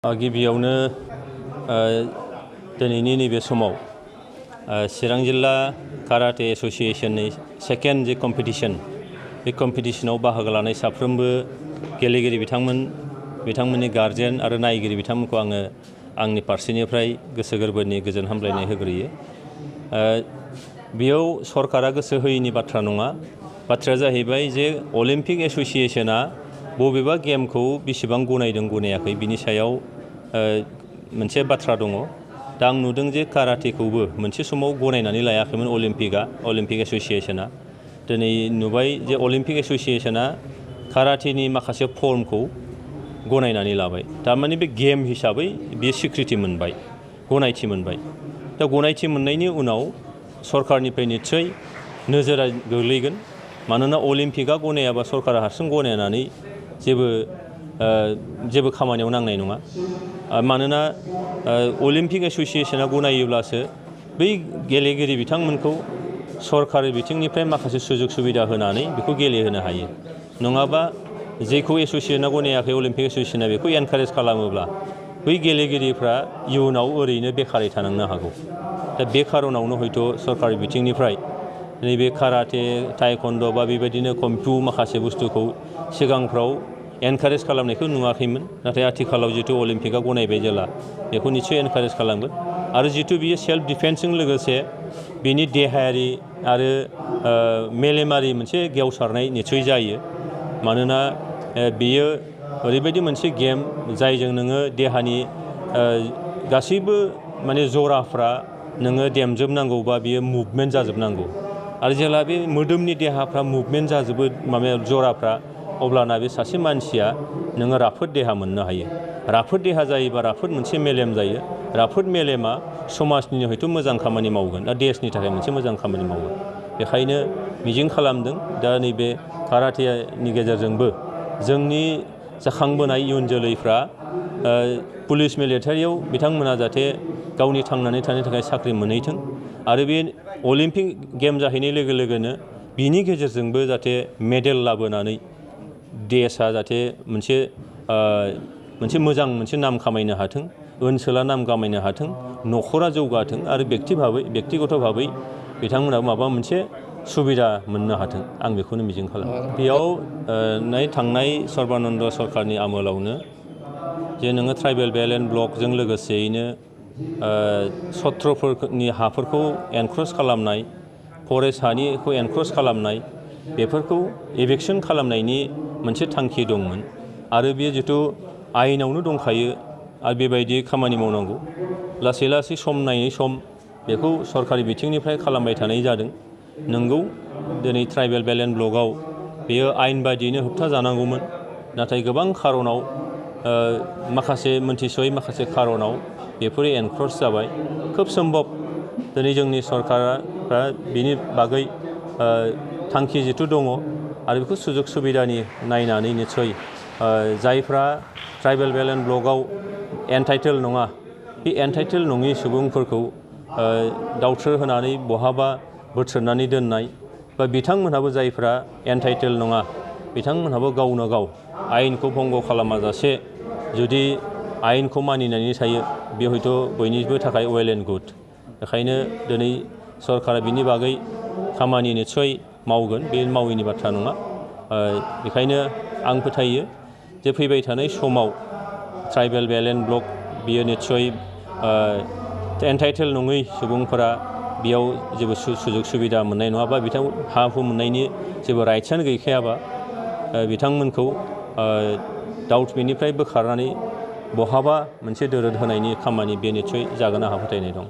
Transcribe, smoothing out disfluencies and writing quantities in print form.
गिबियावनो दिनैनि नैबे समाव चिरां जिल्ला काराटे एसोसिएशननि सेकेन्ड जे कम्पिटिशन बे कम्पिटिशनाव बाहागो लानाय साफ्रोमबो गेलेगिरि बिथांमोननि गार्जेन आरो नायगिरि बिथांमोनखौ आङो आंनि फारसेनिफ्राय गोसो गोरबोनि गोजोन हामलायनाय होग्रोयो। बेयाव सरकारा गोसो होयैनि बाथ्रा नङा। बाथ्राया जाहैबाय जे अलिम्पिक एसोसिएशना बबेबा गेमखौ बेसेबां गनायदों गनायाखै बिनि सायाव मोनसे बाथ्रा दङ। दा आं नुदों जे काराटेखौबो मोनसे समाव गनायनानै लायाखैमोन अलिम्पिक एसोसिएशना। दिनै नुबाय जे अलिम्पिक एसोसिएशना काराटेनि माखासे फर्मखौ गनायनानै लाबाय। थारमाने बे गेम हिसाबै बेयो स्वीकृति मोनबाय, गनायथि मोनबाय। दा गनायथि मोननायनि उनाव सरकारनिफ्राय निस्सय नोजोरा गोग्लैगोन। मानोना अलिम्पिकआ गनायाबा सरकारा हारसिं गनायनानै जेबो खामानियाव नांनाय नङा। मानोना अलिम्पिक एसोसिएशना गनायोब्लासो बै गेलेगिरि बिथांमोनखौ सरकारि बिथिंनिफ्राय माखासे सुजुग सुबिदा होनानै बेखौ गेलेहोनो हायो। नङाबा जेखौ एसोसिएशना गनायाखै अलिम्पिक एसोसिएशना बेखौ एनकारेज खालामोब्ला बै गेलेगिरिफ्रा इयुनाव ओरैनो बेखारै थानांनो हागौ। दा बे खारनावनो हयथ' सरकारि बिथिंनिफ्राय नैबे काराटे टाइकन्ड' बा बेबायदिनो कम्फु माखासे बुस्थुखौ सिगांफ्राव एनकारेज खालामनायखौ नुवाखैमोन। नाथाय आथिखालाव जितु अलिम्पिकआ गनायबाय जेला बेखौ निस्सय एनकारेज खालामगोन। आरो जितु बियो सेल्फ डिफेन्सजों लोगोसे बिनि देहायारि आरो मेलेमारि मोनसे गेवसारनाय निस्सय जायो। मानोना बेयो ओरैबायदि मोनसे गेम जायजों नोङो देहानि गासैबो माने जराफ्रा नोङो देमजोबनांगौबा बियो मुभमेन्ट जाजोबनांगौ। आरो जेला बे मोदोमनि देहाफ्रा मुभमेन्ट जाजोबो जराफ्रा, अब्लाना बे सासे मानसिया नोङो राफोद देहा मोननो हायो। राफोद देहा जायोबा राफोद मोनसे मेलेम जायो। राफोद मेलेमा समाजनि हयथ' मोजां खामानि मावगोन, दा देशनि थाखाय मोनसे मोजां खामानि मावगोन। बेखायनो मिजिं खालामदों दा नैबे काराटेनि गेजेरजोंबो जोंनि जाखांबोनाय इयुन जोलैफ्रा पुलिस मिलिटारियाव बिथांमोना जाहाथे गावनि थांनानै थानो थाखाय साख्रि मोनहैथों। आरो बे अलिम्पिक गेम जाहैनाय लोगो लोगोनो बिनि गेजेरजोंबो जाहाथे मेडेल लाबोनानै देशआ जाहाथे मोनसे मोजां मोनसे नाम खामायनो हाथों, ओनसोला नाम खामायनो हाथों, न'खरा जौगाथों आरो बेक्तिगत भाबै बिथांमोना माबा मोनसे सुबिदा मोननो हाथों। आं बेखौनो मिजिं खालामो। बेयाव थांनाय सर्बानन्द सरकारनि आमोलावनो जे नोङो ट्राइबेल बेल्ट एन्ड ब्लकजों लोगोसेयैनो सत्रफोरनि हाफोरखौ एनक्रच खालामनाय, फरेस्ट हानिखौ एनक्रच खालामनाय, बेफोरखौ एभिक्सन खालामनायनि मोनसे थांखि दंमोन। आरो बेयो जितु आयेनावनो दंखायो आरो बेबायदि खामानि मावनांगौ। लासै लासै सम नायै सम बेखौ सरकारि बिथिंनिफ्राय खालामबाय थानाय जादों। नंगौ, दिनै ट्राइबेल बेल्ट एन्ड ब्लकआव बेयो आयेन बायदियैनो होबथा जानांगौमोन। नाथाय गोबां खारनाव माखासे मोनथिसयै माखासे खारनाव बेफोरो एनक्रच जाबाय। खोब सम्भब दिनै जोंनि सरकारा बिनि बागै थांखि जितु दङ आरो बेखौ सुजुग सुबिदानि नायनानै निस्सय जायफ्रा ट्राइबेल बेल्ट एन्ड ब्लकआव एन्टाइटेल नङा, बे एन्टाइटेल नङि सुबुंफोरखौ दाउथ्रो होनानै बहाबा बोथ्रोदनानै दोननाय, बा बिथांमोनहाबो जायफ्रा एन्टाइटेल नङा बिथांमोनहाबो गावनो गाव आयेनखौ भंग खालामाजासे जुदि आयेनखौ मानिनानै थायो, बे हयथ' बयनिबो थाखाय वेल एन्ड गुड। बेखायनो दिनै सरकारा बिनि बागै खामानि निस्सय मावगोन, बे मावैनि बाथ्रा नङा। बेखायनो आं फोथायो जे फैबाय थानाय समाव ट्राइबेल बेल्ट एन्ड ब्लक बियो निस्सय एन्टाइटेल नङै सुबुंफोरा बेयाव जेबो सुजुग सुबिदा मोननाय नङा, बा बिथां हा हु मोननायनि जेबो राइट्सआनो गैखायाबा बिथांमोनखौ बेनिफ्राय बोखारनानै बहाबा मोनसे दोरोद होनायनि खामानि बे निस्सय जागोन आंहा फोथायनाय दं।